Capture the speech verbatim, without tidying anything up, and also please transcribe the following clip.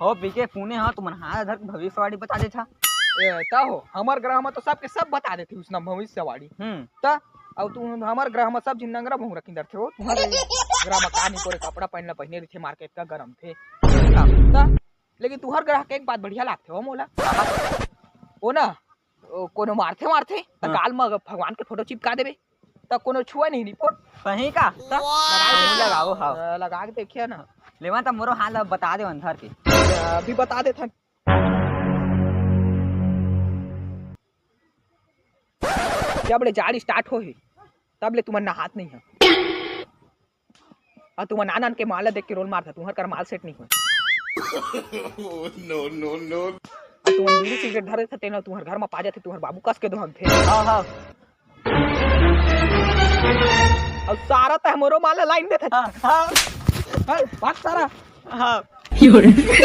हो पीके पुणे, हाँ, तुमन हाथ धर के भविष्यवाणी बता देथा। ए, त हो, हमर ग्रह म तो सबके सब बता देथे उसना भविष्यवाणी। हम्म। त, अउ तू हमर ग्रह म सब झिन नंगरा भोंगरा किंदरथे हो, तुम्हर ग्रह म का निपोरे कपड़ा पहनना पहने रहिथे, मार्केट का गरम थे। त, लेकिन तुहर ग्रह के एक बात बढ़िया लागथे हो मोला। ओ ना, ओ, कोनो मारथे मारथे, त हाँ। गाल म भगवान के फोटो चिपका देबे, त कोनो छुआ नहीं रिपोर्ट। सही का? त? हमहू लगाओ, हाँ। अ, लगा के देखिए ना। लेवा त मोरो हाल अब बता दे अंधर के। अ, अभी बता देथन। जब ले जाड़ स्टार्ट हो हे, तब ले तुमन नहात नहीं है। अउ तुमन आन आन के माला देख के रोल मारथा, तुहर कर माल सेट नहीं होय। No, no, no। अउ तुमन बीड़ी सिगरेट धरे थे, तेन तुहर घर म पा जाथे, तुहर बाबू कस के दोहन थे। हाँ, हाँ। अउ सारा तह मोरो माला लाइन देथे। हाँ, हाँ। हाँ, भाग सारा। हाँ।